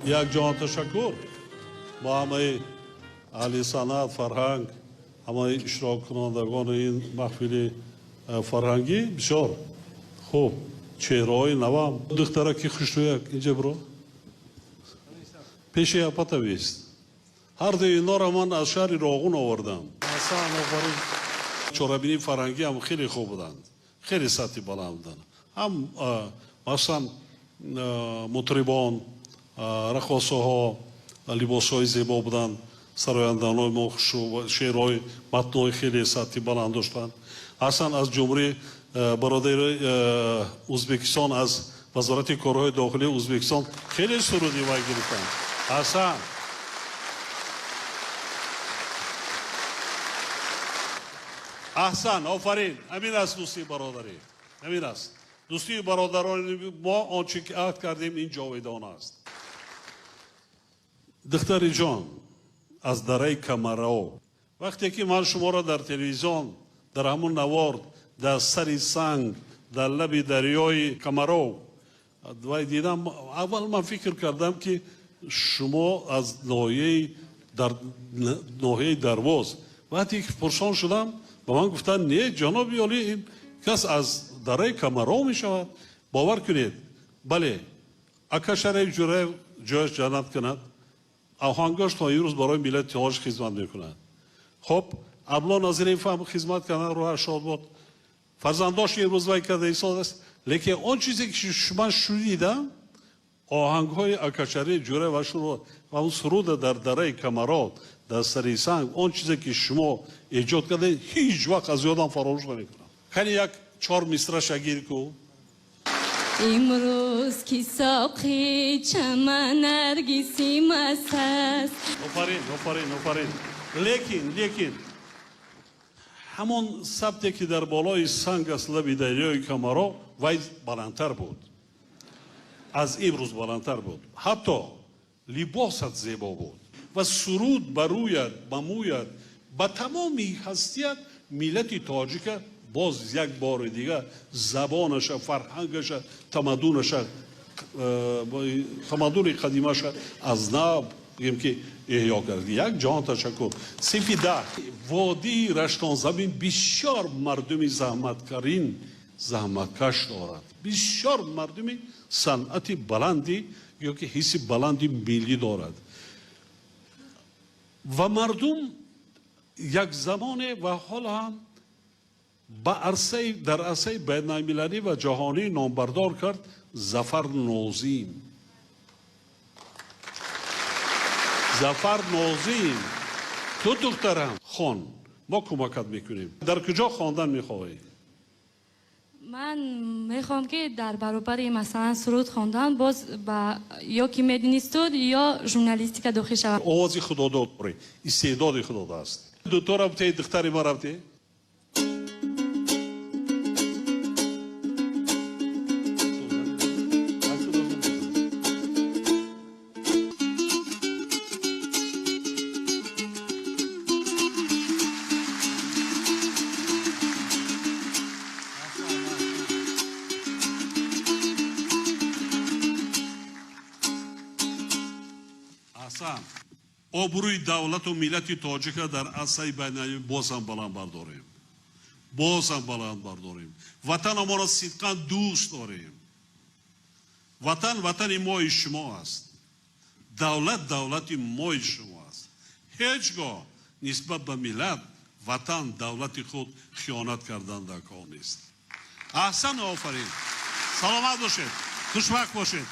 Як ҷаҳон ташаккур ба ҳамаи аҳли санъат, фарҳанг, ҳамаи иштироккунандагони ин маҳфили фарҳангӣ. Бисёр хуб, чеҳраҳои навам. Духтараки хушрӯяк, инҷа биро. Пеши апата бист. Ҳар дуи инҳоро ман аз шаҳри Роғун овардам. Аҳсан, офарин. Чорабинии фарҳангӣ ҳам хеле хуб буданд, хеле сатҳи баланд буданд. Ҳам масалан мутрибон, раққосаҳо, либосҳои зебо буданд, сарояндаҳои мо хушу шеърҳои матнҳои хеле сатҳи баланд доштанд. Аҳсан, аз ҷумҳурии бародари Ӯзбекистон, аз вазорати корҳои дохилии Ӯзбекистон хеле суруди вай гирифтанд. Аҳсан. Аҳсан, офарин. Ҳамин аст дӯстии бародарӣ. Ҳамин аст. Дӯстии бародарони мо, он чи ки аҳд кардем, ин ҷовидон аст. Духтари ҷон, аз дараи Камарао. Вақте ки ман шуморо дар телевизион, дар ҳамун навор, дар сари санг, дар лаби дарёи Камаро вай дидам, аввал ман фикр кардам, ки шумо аз ноҳияи дар ноҳияи Дарвоз. Вақте ки пурсон шудам, ба ман гуфтанд, не, ҷаноби олӣ, ин кас аз дараи Камаро мешавад. Бовар кунед, бале, ака Шараф Ҷураев ҷояш ҷаннат кунад, оҳангош то имрӯз барои миллати тоҷик хизмат мекунад. Хоб, Абло Назириев ҳам хизмат карданд, рӯҳаш шод бод. Фарзандош имрӯз вай карда истодааст. Лекин он чизе ки ман шунидам, оҳангҳои ака Шариф Ҷураев ва он суруда дар дараи Камаро, дар сари санг, он чизе ки шумо эҷод кардаед, ҳеҷ вақт аз ёдам фаромӯш намекунам. Кани як чор мисра шагир ку. Имрӯз ки соқи чаман наргиси маст аст. Офарин, офарин, офарин. Лекин ҳамон сабте ки дар болои санг аст, лаби дарёи Камаро, вай баландтар буд. Аз имрӯз баландтар буд. Ҳатто либосат зебо буд ва суруд ба рӯят, ба мӯят, ба тамоми ҳастият миллати тоҷика боз як бори дигар забонаша, фарҳангаша, тамаддунаша, тамаддуни қадимаша аз нав бигем ки эҳё кард. Як ҷаҳон ташаккур. Синфи 10. Водии Раштонзамин бисёр мардуми заҳматкарин, заҳматкаш дорад. Бисёр мардуми санъати баланди ё ки ҳисси баланди миллӣ дорад. Ва мардум як замоне ва ҳол ҳам ба арсаи, дар арсаи байналмилалӣ ва ҷаҳонӣ номбардор кард Зафар Нозим. Зафар Нозим, ту духтарам хон, мо кӯмакат мекунем. Дар куҷо хондан мехоҳӣ? Ман мехоҳам, ки дар баробари масалан суруд хондан боз ба ё ки мединститут ё журналистика дохил шавам. Овози худодод дорӣ, истеъдоди худодод аст. Дуто рафте, духтари ма рафте? Аҳсан. Обрӯи давлату миллати тоҷика дар арсаи байналмилалӣ боз ҳам баланд бардорем. Боз ҳам баланд бардорем. Ватанамонро сидқан дӯст дорем. Ватан ватани мои шумо аст. Давлат давлати мои шумо аст. Ҳеҷ гоҳ нисбат ба миллат, ватан, давлати худ хиёнат кардан дар кор нест. Аҳсан, офарин. Саломат бошед, хушбахт бошед.